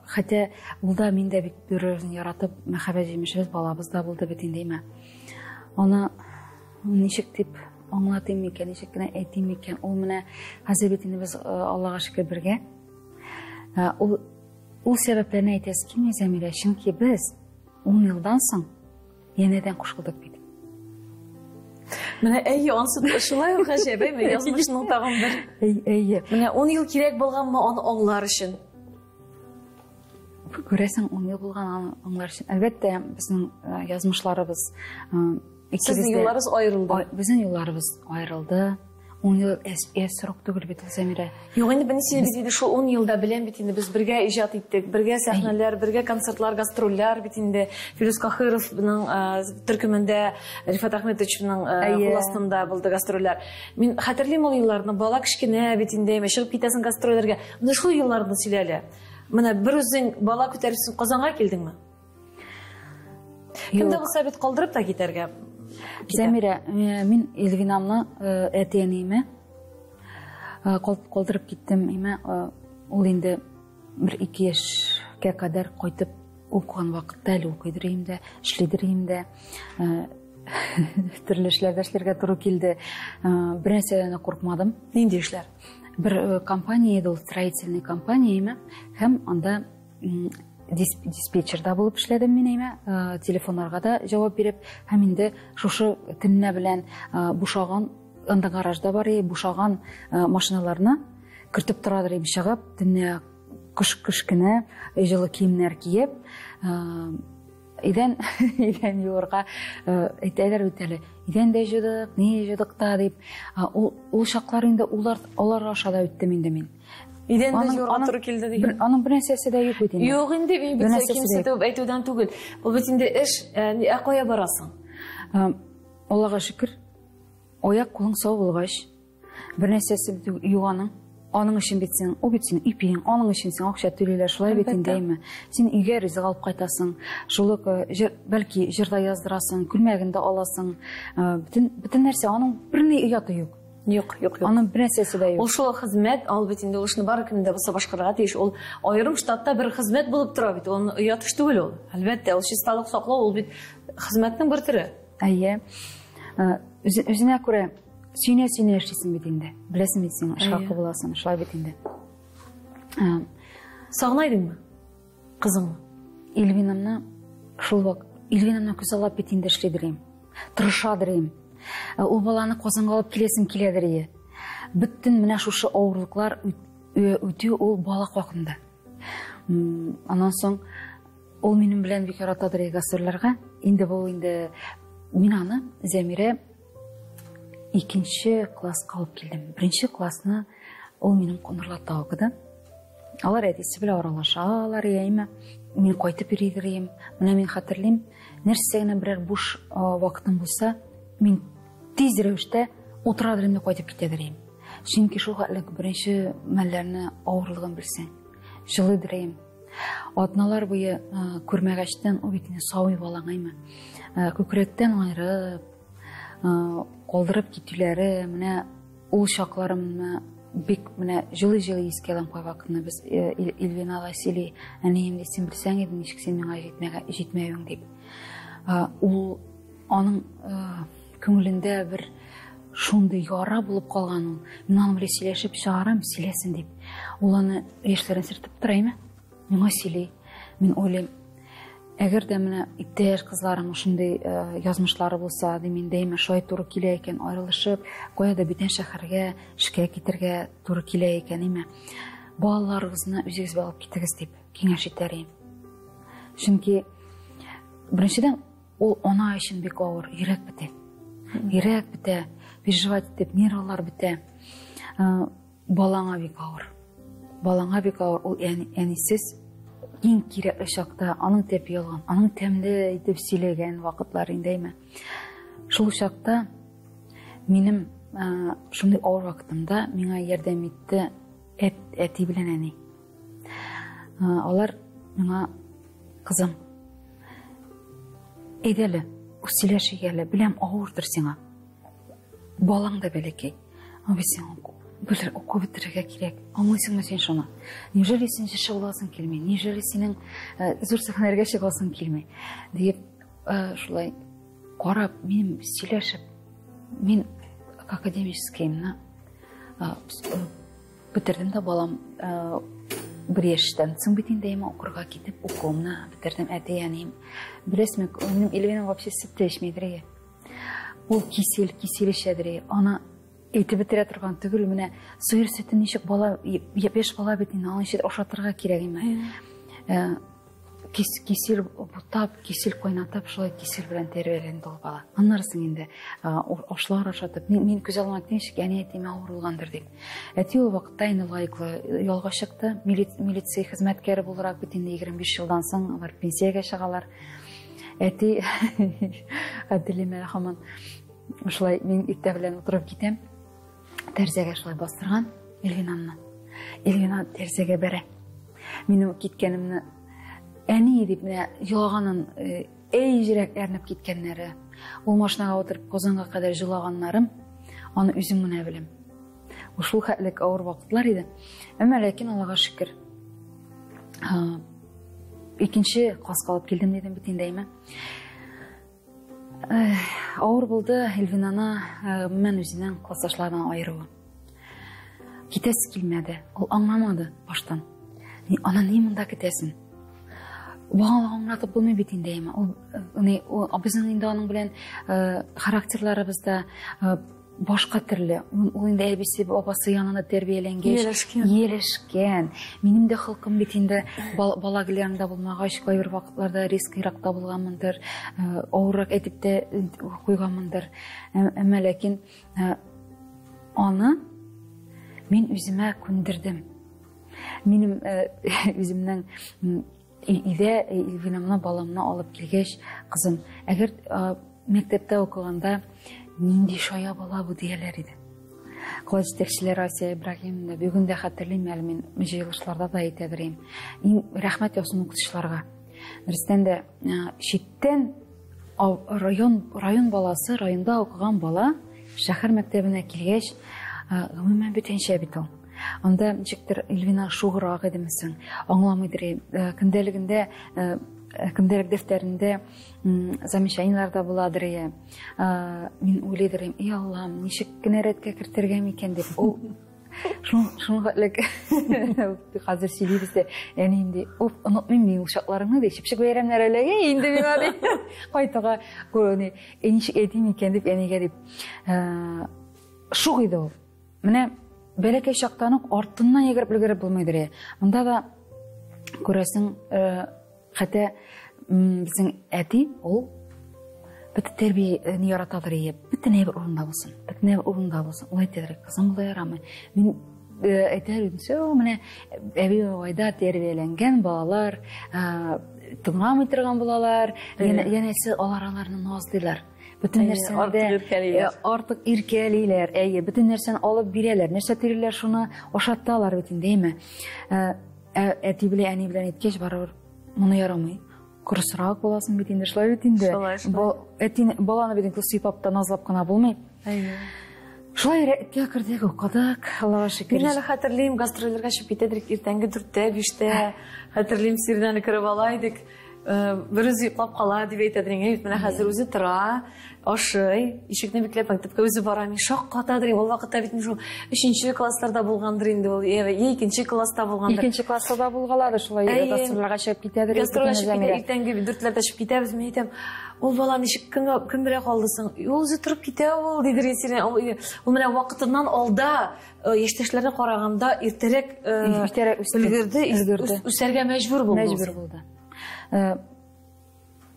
Хотя ул да, мин дә бит бер-беребезне яратып, мәхәббәт җимешебез, балабыз да булды бит инде, әйме? Аны ничек дип аңлатыйм микән, ничек кенә әйтим микән? Ул менә хәзер бит инде без, Аллага шөкер, бергә. Ул сәбәпләрне әйтәсе килми, Зәмирә, чөнки без 10 елдан соң янәдән кушылдык бит. Менә әйе, ансы шулай ук гаҗәп, әйме, язмышның тагын бер. Әйе. Менә 10 ел кирәк булганмы аны аңлар өчен? Күрәсең, 10 ел булган аны аңлар өчен. Әлбәттә, безнең язмышларыбыз, Сезнең юлларыбыз аерылды. Безнең юлларыбыз аерылды. 10 ел әз срок түгел бит ул, Зәмирә. Юк, инде мин сине бит инде шул 10 елда беләм бит инде, без бергә иҗат иттек, бергә сәхнәләр, бергә концертлар, гастрольләр бит инде. Филүс Каһировның төркемендә, Рифат Әхмәтовичның кул астында булды гастрольләр. Мин хәтерлим ул елларны, бала кечкенә бит инде, чыгып китәсең гастрольләргә. Менә шул елларны сөйлә әле. Менә бер үзең бала күтәреп син Казанга килдеңме? Кем дә булса бит калдырып та китәргә. Зәмирә, мин Эльвинамны әти-әниемә калдырып киттем. Имә, ул инде бер 2 яшькә кадәр кайтып укыган вакытта әле укыйдыр инде, эшлидер инде. Төрле эшләрдә эшләргә туры килде. Бер нәрсәдән дә куркмадым. Нинди эшләр? Бер компания иде ул, строительный компания име, һәм анда диспетчерда булып эшләдем мин, әйме, телефоннарга да җавап биреп, һәм инде шушы төннә белән бушаган, анда гаражда бар, бушаган машиналарны кертеп торадыр идем, чыгып, төннә кыш кенә җылы киемнәр киеп, идән юырга әйтәләр бит әле, идән дә җыдык, ни җыдык та дип. Ул чаклар инде алар аша да үттем инде мин. Идән дә юырга туры килде дигән. Аның бер нәрсәсе дә юк бит инде. Юк инде, мин бит кимсетеп әйтүдән түгел. Ул бит инде эш, ә кая барасың? Аллага шөкер, аяк кулың сау булгач, бер нәрсәсе юк аның. Аның өчен бит син, ул бит синең ипиең, аның өчен сиңа акча түлиләр, шулай бит инде, әйме? Син өйгә ризык алып кайтасың, шул ук, бәлки җырда яздырасың, күлмәген дә аласың, бөтен нәрсә, аның берни ояты юк. Юк, юк, юк. Аның бер нәрсәсе дә юк. Ул шул хезмәт, ул бит инде ул эшне бары кемдә булса башкарырга тиеш. Ул аерым штатта бер хезмәт булып тора бит. Ул оят эш түгел ул. Әлбәттә, ул чисталык саклау, ул бит хезмәтнең бер төре. Әйе. Үзенә күрә сөенә-сөенә яшисең бит инде. Беләсең бит син, эш хакы буласың, шулай бит инде. Сагына идеңме кызыңны? Эльвинамны шул вак, Эльвинамны күз алып бит инде эшлидер идем. Тырышадыр идем. Ул баланы Казанга алып киләсем киләдер иде. Бөтен менә шушы авырлыклар үтү ул бала хакында. Аннан соң ул минем белән бик яратадыр иде гастрольләргә. Инде бу инде мин аны Зәмирә 2 класска алып килдем. 1 классны ул минем Норлатта укыды. Алар әтисе белән аралашалар, яйме. Мин кайтып йөридер идем. Менә мин хәтерлим, нәрсә генә берәр буш вакытым булса, мин тиз рәвештә утырадыр идем дә кайтып китәдер идем. Чөнки шул хәтле беренче мәлләрне авырлыгын белсәң, җылыйдыр идем. Атналар буе күрмәгәчтән ул бит инде сабый балаң, әйме. Күкрәктән айырып, калдырып китүләре, менә ул чакларымны бик менә җылы-җылы искә алам кайвакытны. Без Эльвина Василий, әнием, ди, син белсәң иде, ничек син миңа җитмәвең дип. Ул аның күңелендә бер шундый яра булып калган ул. Мин аның белән сөйләшеп чыгарам, сөйләсен дип. Ул аны яшьләрен сөртеп тора, әйме? Миңа сөйли. Мин уйлыйм, әгәр дә менә иптәш кызларың шундый язмышлары булса, дим инде, әйме, шулай туры килә икән, аерылышып, кая да бүтән шәһәргә эшкә китергә туры килә икән, әйме, балаларыгызны үзегез алып китегез дип киңәш итәр идем. Чөнки беренчедән ул ана өчен бик авыр, йөрәк бетә. Йөрәк бетә, переживать итеп, нервлар бетә. Балаңа бик авыр. Балаңа бик авыр, ул әнисез иң кирәкле чакта аның тәпи алган, аның тәмле итеп сөйләгән вакытлар инде, әйме. Шул чакта минем шундый авыр вакытымда миңа ярдәм итте әти белән әни. Алар миңа, кызым, әйдә әле, сөйләшик әле, беләм, авырдыр сиңа. Балаң да бәләкәй. Аңа бит сиңа белер, уку бетерергә кирәк. Аңлыйсыңмы син шуны? Неужели син җырчы буласың килми? Неужели синең зур сәхнәләргә чыгасың килми? Диеп, шулай карап, минем сөйләшеп, мин академическийымны бетердем дә, балам бер яшьтән соң бит инде әмма укырга китеп укуымны бетердем. Әти, әнием, беләсезме, минем Эльвина вообще сөт тә эчмидер. Ул кисель, кисель эчәдер. Аны әйтеп бетерә торган түгел, менә сыер сөтен ничек бала, яшь бала бит инде, аны ничек ашатырга кирәк име. Кисель бутап, кисель кайнатып, шулай кисель белән тәрбияләнде ул бала. Аннары соң инде ашлар ашатып, мин күз алдыма ничек әни әтиемә авыр булгандыр дип. Әти ул вакытта инде лаеклы ялга чыкты, милиция хезмәткәре буларак бит инде 25 елдан соң алар пенсиягә чыгалар. Әти хәтерлим әле һаман шулай мин иртә белән утырып китәм. Тәрәзәгә шулай бастырган Эльвинамны. Эльвина тәрәзәгә бәрә. Минем киткәнемне әни дип менә елаганын, әй җирәк әрнеп киткәннәре. Ул машинага утырып Казанга кадәр җылаганнарым, аны үзем генә беләм. Ул шул хәтлек авыр вакытлар иде. Әмма ләкин Аллага шөкер. Икенче класска алып килдем дидем бит инде, әйме. Авыр булды Эльвинаны гомумән үзенең классташларынан аеруы. Китәсе килмәде, ул аңламады баштан. Аны ни монда көтәсең? Балага аңлатып булмый бит инде, әйме. Ул, ни, ул, безнең инде аның белән характерларыбыз да башка төрле. Ул инде әбисе, бабасы янында тәрбияләнгәч, Ияләшкән. Ияләшкән. Минем дә холкым бит инде бала гел янында булмагач, кайбер вакытларда резкийрак та булганмындыр, авыррак әйтеп тә куйганмындыр. Әмма ләкин аны мин үземә күндердем. Минем үземнең өйдә Эльвинамны, баламны алып килгәч, кызым, әгәр мәктәптә укыганда нинди шая бала бу дияләр иде. Класс җитәкчеләре Асия Ибраһимовна, бүген дә хәтерлим әле, мин җыелышларда да әйтә берәйм. Иң рәхмәт яусын укытучыларга. Дөрестән дә, читтән район баласы, районда укыган бала шәһәр мәктәбенә килгәч, гомумән бүтәнчә бит ул. Анда ничектер Эльвина шугырак идеме соң, аңламыйдыр. Көндәлегендә, көндәлек дәфтәрендә замечаниеләр дә буладыр. Мин уйлыйдыр, эй Аллам, ничек кенә рәткә кертергә микән дип. Ул шуңа элек хәзер сөйлибез дә, әни инде, оп, онытмыйм мин ул чакларымны ди, чыпчык бәйрәмнәре эләгә инде миңа ди. Кайтуга күрүне, ничек әйтим икән дип әнигә дип. Шук иде ул. Менә бәләкәй чактан ук артыннан йөгереп өлгереп булмыйдыр. Монда да күрәсең, хәтта безнең әти ул бөтен тәрбияне яратадыр, бөтен әйбер урында булсын, бөтен әйбер урында булсын. Ул әйтәдер, кызым, болай ярамый. Мин әйтәр идем, всё, менә әби бабайда тәрбияләнгән балалар, тыңламый торган балалар, янәсе алар аларны назлыйлар. Бөтен нәрсәне Артык дә, иркәлиләр. артык иркәлиләр, әйе, бөтен нәрсәне алып бирәләр. Нәрсә тиреләр, шуны ашаталар бит инде, әйме? Әти белән әни белән әйткәч, барыбер моны ярамый. Кырысрак буласың бит инде, шулай бит инде. Шулай, шулай. Әтине, баланы бит инде сыйпап та назлап кына булмый. Шулай рәткә кердек, укыдык, Аллага шөкер. Мин әле хәтерлим, гастрольләргә чыгып китәдек иртәнге дүрттә, биштә. Хәтерлим, Сирнәне кереп ала идек. Бер үзе йоклап кала дип әйтәдер инде. Бит менә хәзер үзе тора, ашый, ишекне бикләп мәктәпкә үзе бара. Мин шаккатадыр инде. Ул вакытта бит мин шул өченче классларда булгандыр инде ул, я икенче класста булгандыр. Икенче класста да булгалады, шулай гастрольләргә чыгып китәдер, Гастрольгә икенче чыгып китә, Замира. иртәнге дүртләрдә чыгып китәбез. Мин әйтәм, ул бала ничек кем белән калды соң? Ул үзе торып китә ул, дидер Сирень. Ул менә вакытыннан алда, яшьтәшләренә караганда иртәрәк Иртәрәк үсте. өлгерде, Өлгерде. үсәргә мәҗбүр булды. Мәҗбүр булды. Ә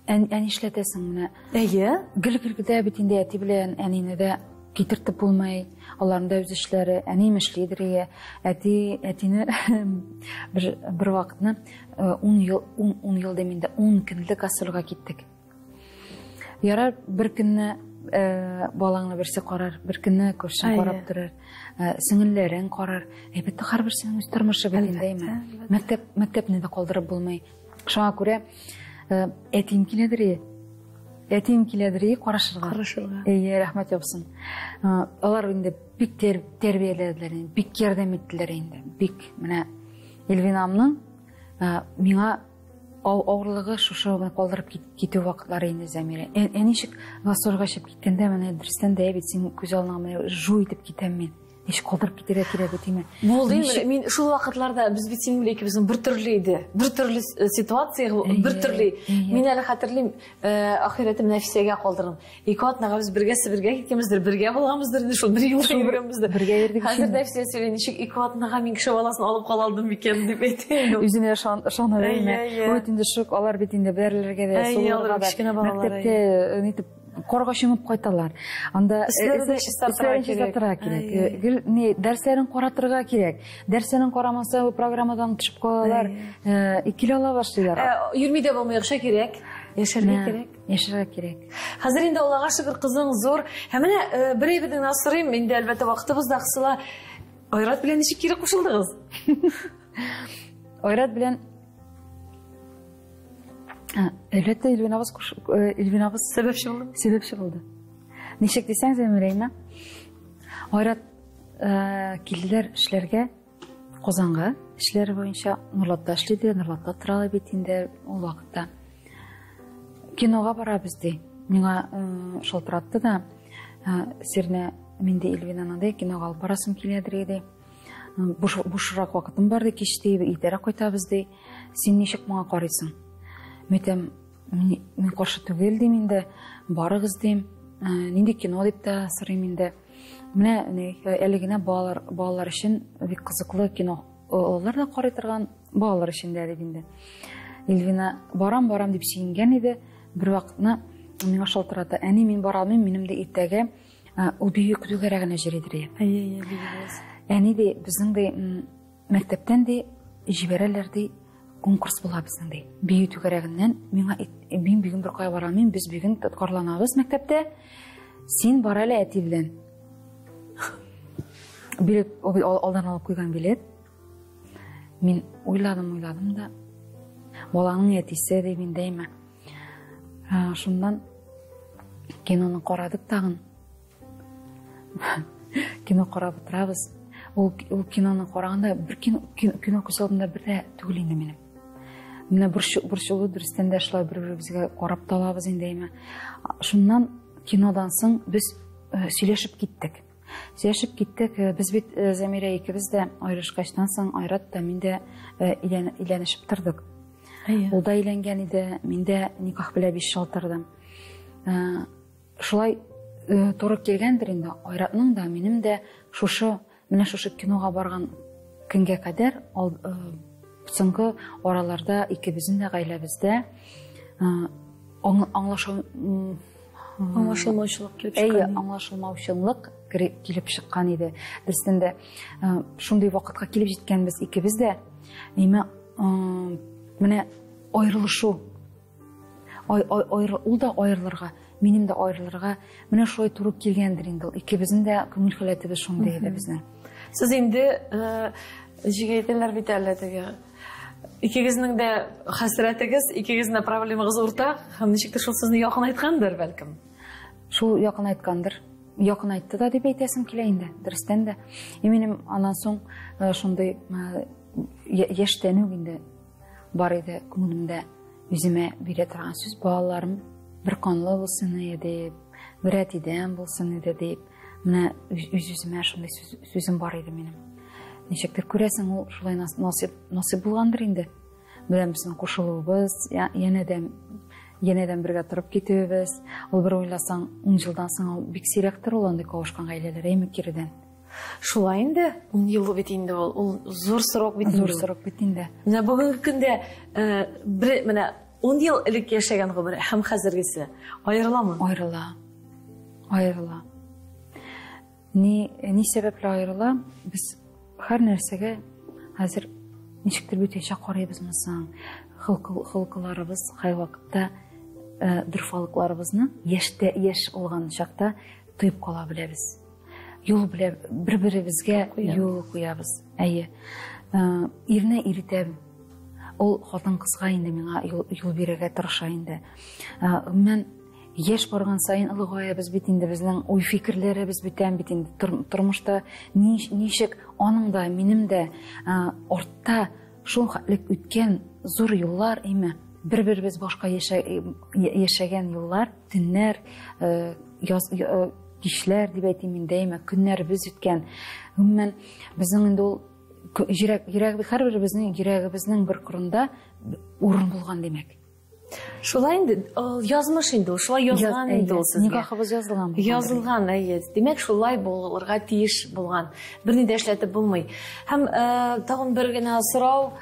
нишләтәсең менә? Әйе. Гел-гел дә бит инде әти белән әнине дә китертеп булмый. Аларның да үз эшләре, әнием эшлидер ие. Әти, әтине бер вакытны 10 ел, 10 ел дим инде, 10 көнлек гастрольгә киттек. Ярар, бер көнне балаңны берсе карар, бер көнне күршең карап торыр, сеңелләрең карар. Әлбәттә, һәрберсенең үз тормышы бит инде, әйме? Мәктәп, мәктәпне дә калдырып булмый. Шуңа күрә әтием киләдер, әтием киләдер, карашырга. Карашырга. Әйе, рәхмәт яусын. Алар инде бик тәрбияләделәр, бик ярдәм иттеләр инде. Бик менә Эльвинамның миңа авырлыгы шушы калдырып китү вакытлары инде, Замира. Ә ничек гастрольгә чыгып киткәндә, менә дөрестән дә бит син күз алдыңа менә жу итеп китәм мин. Ничек калдырып китәргә кирәк бит име? Булды инде, мин шул вакытларда без бит синең белән икебезнең бер төрле иде. Бер төрле ситуация, бер төрле. Мин әле хәтерлим, ахирәтем Нәфисәгә калдырдым. Ике атнага без бергә Себергә киткәнбездер, бергә булганбыздыр инде, шул бер юл йөргәнбездер. Бергә йөрдек. Хәзер Нәфисә сөйли, ничек ике атнага мин кеше баласын алып кала алдым микән дип әйтә инде. Үзенә ышана белми. Ул инде шук, алар бит инде бәрелергә дә, суырга да. Мәктәптә нитеп карга чумып кайталар. Анда өсләрен чистартырга кирәк. Гел не дәресләрен каратырга кирәк. Дәресләрен карамаса, бу программадан төшеп калалар, икеле ала башлыйлар. Йөрми дә булмый, акча кирәк. Яшәргә кирәк. Яшәргә кирәк. Хәзер инде Аллага шөкер, кызың зур. Һәм менә бер әйберне генә сорыйм, инде әлбәттә вакытыбыз да кысыла. Айрат белән ничек кире кушылдыгыз? Айрат белән әлбәттә, Эльвинабыз сәбәпче булды. Сәбәпче булды. Ничек дисәң, Зәмирәймә, Айрат килделәр эшләргә Казанга, эшләр буенча Нурлатта эшлиде, Нурлатта тора бит инде ул вакытта. Кинога барабыз ди. Миңа шалтыратты да, Сирнә, мин дә Эльвинаны ди, кинога алып барасым киләдер ди. Бушрак вакытым бар ди, кич ди, иртәрәк кайтабыз ди. Син ничек моңа карыйсың? Мин мин каршы түгел дим инде, барыгыз дим. Нинди кино дип тә сорыйм инде. Менә әле генә балалар өчен бик кызыклы кино. Алар да карый торган балалар өчен дә дип инде. Эльвина барам-барам дип сөенгән иде. Бер вакытны миңа шалтырата. Әни, мин бара алмыйм, минем дә иртәгә ул бөек түгәрәгенә йөридер. Әйе, әйе, Әни ди, безнең ди мәктәптән ди җибәрәләр ди, конкурс була безнең ди. Бию түгәрәгеннән миңа мин бүген бер кая бара алмыйм, без бүген тоткарланабыз мәктәптә. Син бар әле әти белән. Билет алдан алып куйган билет. Мин уйладым, уйладым да. Баланың әтисе дип инде әйме. Шуннан киноны карадык тагын. Кино карап утырабыз. Ул киноны караганда бер кино күз алдында бер дә түгел инде минем. Менә борчылу дөрестән дә шулай бер-беребезгә карап та алабыз инде әйме. Шуннан кинодан соң без сөйләшеп киттек. Сөйләшеп киттек. Без бит Замирә икебез дә аерышкачтан соң Айрат та мин дә өйләнешеп тордык. Ул да өйләнгән иде, мин дә никах белән 5 ел тордым. Шулай туры килгәндер инде Айратның да, минем дә шушы, менә шушы кинога барган көнгә кадәр соңгы араларда икебезнең дә гаиләбездә аңлашылмаучылык килеп чыккан. Әйе, аңлашылмаучылык килеп чыккан иде. Дөрестән дә шундый вакытка килеп җиткәнбез икебез дә. Әмма менә аерылышу, ул да аерылырга, минем дә аерылырга менә шулай туры килгәндер инде ул. Икебезнең дә күңел халәтебез шундый иде безнең. Сез инде ничек әйтәләр бит әле теге, икегезнең дә хәсрәтегез, икегезнең дә проблемагыз уртак, һәм ничектер шул сезне якынайткандыр бәлкем. Шул якынайткандыр. Якынайтты да дип әйтәсем килә инде, дөрестән дә. И минем аннан соң шундый яшьтән үк инде бар иде күңелемдә үземә бирә торган сүз, балаларым бер канлы булсын иде дип, бер әтидән булсын иде дип. Менә үз-үземә шундый сүзем бар иде минем. Ничектер күрәсең, ул шулай насыйп булгандыр инде. Белән безнең кушылуыбыз, янәдән бергә торып китүебез. Ул бер уйласаң, 10 елдан соң ул бик сирәктер ул андый кавышкан гаиләләр, әйме киредән. Шулай инде, 10 ел бит инде ул, ул зур срок бит инде. Зур срок бит инде. Менә бүгенге көндә бер менә 10 ел элек яшәгән гомер һәм хәзергесе аерыламы? Аерыла. Аерыла. Ни, ни сәбәпле аерыла? Без һәр нәрсәгә хәзер ничектер бүтәнчә карыйбызмы соң? Холкыларыбыз кайвакытта э, дорфалыкларыбызны яшьтә яшь булган чакта тоеп кала беләбез. Юл белә бер-беребезгә юл куябыз. Әйе. Э, ирне иретә ул хатын-кызга инде миңа юл, юл бирергә тырыша инде. Э, гомумән яшь барган саен олыгаябыз бит инде, безнең уй-фикерләребез бүтән бит инде. Тормышта ничек аның да, минем дә артта шул хәтлек үткән зур юллар, име, бер-беребез башка яшәгән юллар, төннәр, яз, кичләр дип әйтим инде, әйме, көннәребез үткән. Гомумән, безнең инде ул йөрәк, йөрәк, һәрберебезнең йөрәгебезнең бер кырында урын булган димәк. Шулай инде, язмыш инде ул, шулай язган инде ул сезгә. Никахыбыз язылган. Язылган, әйе. Димәк, шулай булырга тиеш булган. Берни дә эшләтеп булмый. Һәм э, тагын бер генә сорау.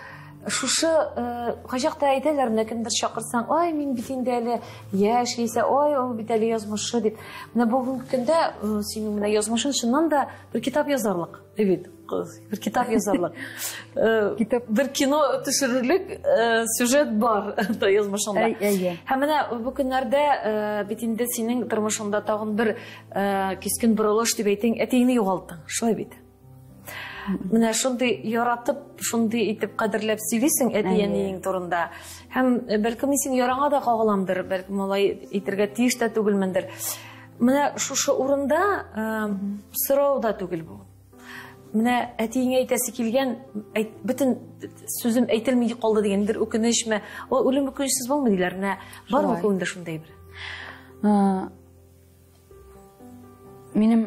Шушы э, кайчакта әйтәләр, менә кемдер чакырсаң, ай, мин бит инде әле яшь, яисә ай, ул бит әле язмышы дип. Менә бүгенге көндә э, синең менә язмышың чыннан да бер китап язарлык. Бит бер китап язарлык. Э, китап бер кино төшерерлек э, сюжет бар язмышыңда. Әйе. Һәм менә бу көннәрдә э, бит инде синең тормышыңда тагын бер кискен борылыш дип әйтең, әтиеңне югалттың. Шулай бит. Менә шундый яратып, шундый итеп кадерләп сөйлисең әти-әниең турында. Һәм бәлкем мин синең яраңа да кагыламдыр, бәлкем алай әйтергә тиеш тә түгелмендер. Менә шушы урында сорау да түгел бу. Менә әтиеңә әйтәсе килгән, әйт, бөтен сүзем әйтелми калды дигән бер үкенечме? Ул үлем үкенечсез булмый диләр. Менә бармы күңелдә шундый бер? Минем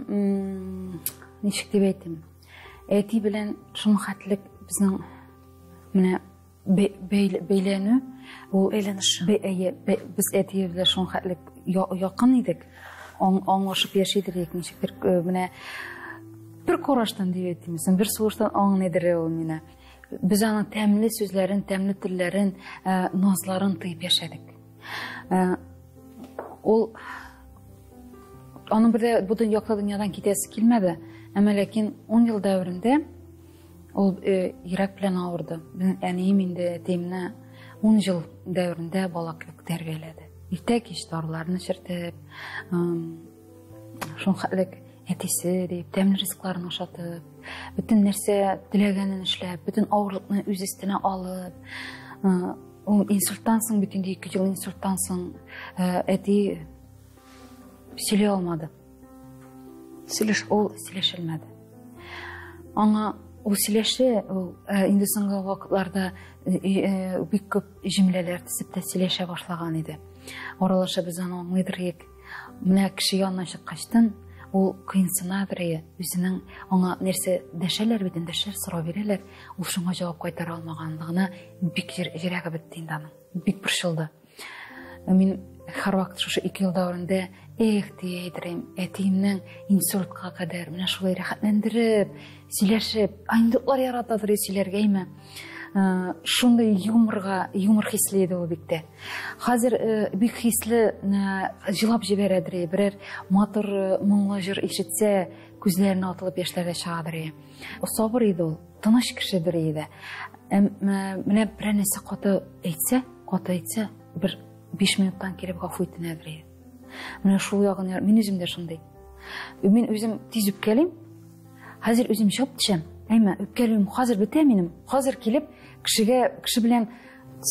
ничек дип әйтим? Әти белән шуның хәтлек безнең менә бәйләнү ул бәйләнеш. Әйе, без әти белән шуның хәтлек якын идек. Аңлашып яши идек ничектер э, менә бер караштан дип әйтимме, бер сулыштан аңлыйдыр ул мине. Без аның тәмле сүзләрен, тәмле телләрен, э, назларын тоеп яшәдек. Э, ул аның бер дә бу якты дөньядан китәсе килмәде, әмма ләкин 10 ел дәверендә Ул э, йөрәк белән авырды. Безнең әнием инде әтиемне 10 ел дәверендә бала кебек тәрбияләде. Иртә кич даруларны эчертеп, шул хәтлек әтисе дип, тәмле ризыкларын ашатып, бөтен нәрсә теләгәнен эшләп, бөтен авырлыкны үз өстенә алып, ул инсульттан соң бит инде 2 ел инсульттан соң әти сөйли алмады. Сөйләш, ул сөйләшелмәде. Аңа ул сөйләште, ул э, инде соңгы вакытларда э, э, бик күп җөмләләр төзеп тә сөйләшә башлаган иде. Аралаша без аны аңлыйдыр идек. Менә кеше янына чыккачтын ул кыенсынадыр иде. Үзенең аңа нәрсә дәшәләр бит, дәшәләр, сорау бирәләр. Ул шуңа җавап кайтара алмаганлыгына бик йөрәге бетте инде аның. Бик борчылды. Мин һәрвакыт шушы 2 ел дәверендә эх дия идем, әтиемнең инсультка кадәр менә шулай рәхәтләндереп, сөйләшеп, анекдотлар яратадыр сөйләргә име. Э, шундый юморга, юмор хисле иде ул бик тә. Хәзер э, бик хисле э, җылап җибәрәдер, берәр матур моңлы җыр ишетсә, күзләренә атылып яшьләр дә чыгадыр. Сабыр иде ул, тыныч кешедер иде. Менә берәр нәрсә каты әйтсә, каты әйтсә, бер 5 минуттан килеп гафу итенәдер иде. Менә шул ягын мин үзем дә шундый. Мин үзем тиз үпкәлим. Хәзер үзем чыгып төшәм. Әйме, үпкәлүем хәзер бетә минем. Хәзер килеп кешегә, кеше белән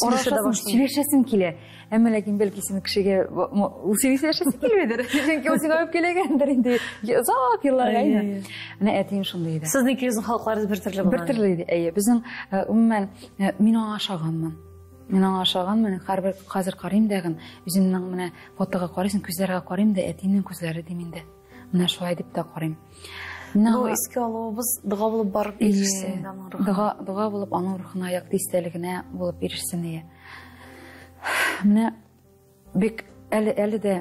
аралашасым, сөйләшәсем килә. Әмма ләкин бәлки син кешегә ул синең сөйләшәсең килмидер. Чөнки ул сиңа үпкәләгәндер инде. Озак еллар әйме. Менә әтием шундый иде. Сезнең икегезнең холыкларыгыз бер төрле булган. Бер төрле иде. Әйе, безнең э, гомумән э, мин аңа ошаганмын. Мин аңа ошаганмын, һәрбер хәзер карыйм дәген, үземнең менә фотога карыйсың, күзләргә карыйм да, әтиемнең күзләре дим инде. Менә шулай дип тә карыйм. Бу искә алуыбыз дога булып барып ирешсен инде аның рухына. Дога, дога булып аның рухына, якты истәлегенә булып ирешсен ие. Менә бик әле әле дә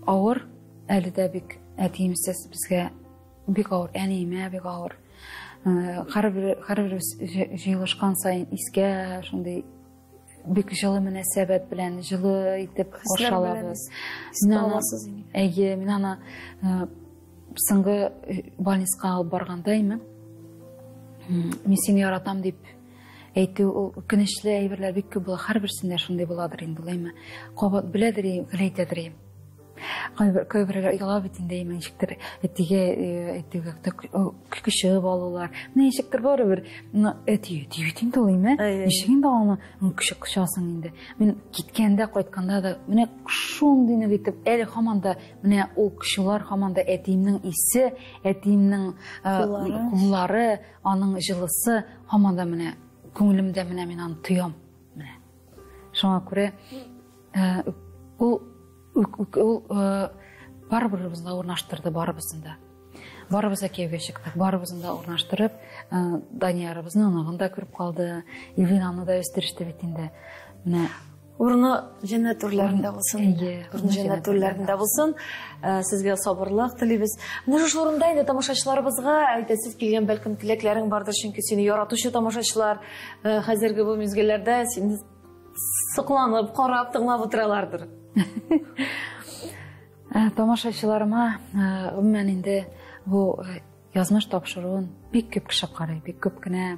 авыр, әле дә бик әтиемсез безгә бик авыр, әниемә бик авыр. Һәрбер һәрберебез җыелышкан саен искә шундый Бик җылы мөнәсәбәт белән, җылы итеп каршы алабыз. Әйе, мин аны соңгы больницага алып барганда име, мин сине яратам дип әйтү, ул үкенечле әйберләр бик күп була, һәрберсендә шундый буладыр инде, улаймы. Кабат беләдер, гел әйтәдер. Кайберләр ояла бит инде, ничектер әтигә әйтүгә көчеп алулар. Менә ничектер барыбер, әти, әти бит инде ул, име? Ничек инде аны көчеп кочасың инде. Мин киткәндә, кайтканда да менә шундый нык итеп, әле һаман да менә ул кочулар һаман да әтиемнең исе, әтиемнең куллары, аның җылысы һаман да менә күңелемдә, менә мин аны тоям. Менә. Шуңа күрә ул ул барыбызны да урнаштырды, барыбызны да. Барыбыз да кияүгә чыктык, барыбызны да урнаштырып, Даниярыбызны оныгын да күреп калды, Ильвинаны да үстереште бит инде. Менә урыны җәннәт түрләрендә булсын. Әйе, урыны җәннәт түрләрендә булсын. Сезгә сабырлык телибез. Менә шушы урында инде тамашачыларыбызга әйтәсез килгән бәлкем теләкләрең бардыр, чөнки сине яратучы тамашачылар хәзерге бу мизгелләрдә сине сокланып, карап, тыңлап утыралардыр. Тамашачыларыма, гомумән инде бу язмыш тапшыруын бик күп кеше карый, бик күп кенә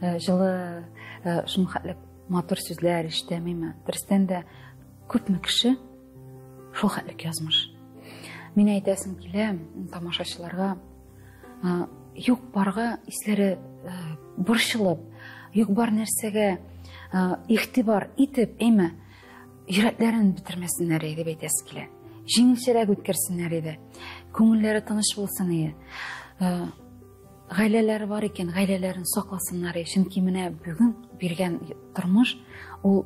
җылы, шуның хәтле матур сүзләр ишетәмиме. Дөрестән дә күпме кеше шул хәтлек язмыш. Мин әйтәсем килә тамашачыларга, юк барга исләре борчылып, юк бар нәрсәгә игътибар итеп, әйме, йөрәкләрен бетермәсеннәр иде дип әйтәсе килә. Җиңелчәрәк үткәрсеннәр иде. Күңелләре тыныч булсын иде. Гаиләләре бар икән, гаиләләрен сакласыннар иде. Чөнки менә бүген биргән тормыш, ул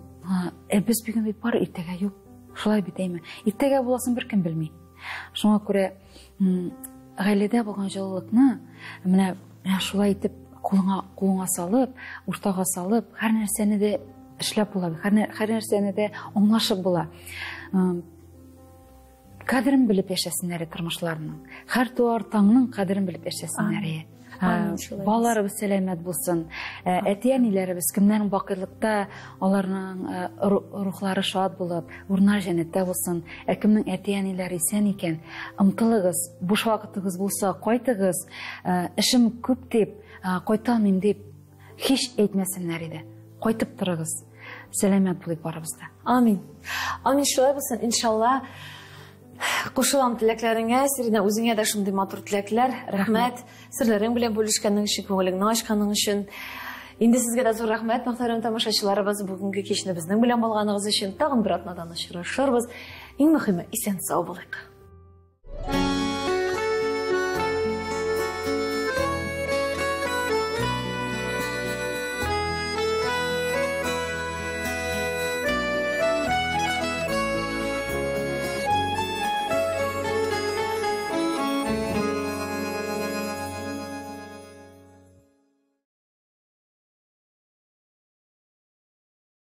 без бүген бит бар, иртәгә юк. Шулай бит, әйме? Иртәгә буласын беркем белми. Шуңа күрә гаиләдә булган җылылыкны менә шулай итеп кулыңа салып, уртага салып, һәр нәрсәне дә эшләп була, һәр нәрсәне дә аңлашып була. Кадерен белеп яшәсеннәр тормышларының. Һәр туар таңның кадерен белеп яшәсеннәр. Балаларыбыз сәламәт булсын. Әти-әниләребез кемнәрнең бакыйлыкта, аларның рухлары шат булып, урыннар җәннәттә булсын. Ә кемнең әти-әниләре исән икән, омтылыгыз, буш вакытыгыз булса, кайтыгыз. Эшем күп дип, кайта алмыйм дип һич әйтмәсеннәр иде. Кайтып торыгыз. Сәламәт булыйк барыбыз да. Амин. Амин, шулай булсын, иншалла. Кушылам теләкләреңә, Сиринә, үзеңә дә шундый матур теләкләр. Рәхмәт. Серләрең белән бүлешкәнең өчен, күңелеңне ачканың өчен. Инде сезгә дә зур рәхмәт, мөхтәрәм тамашачыларыбыз, бүгенге кичне безнең белән булганыгыз өчен. Тагын бер атнадан очрашырбыз. Иң мөһиме, исән сау булыйк.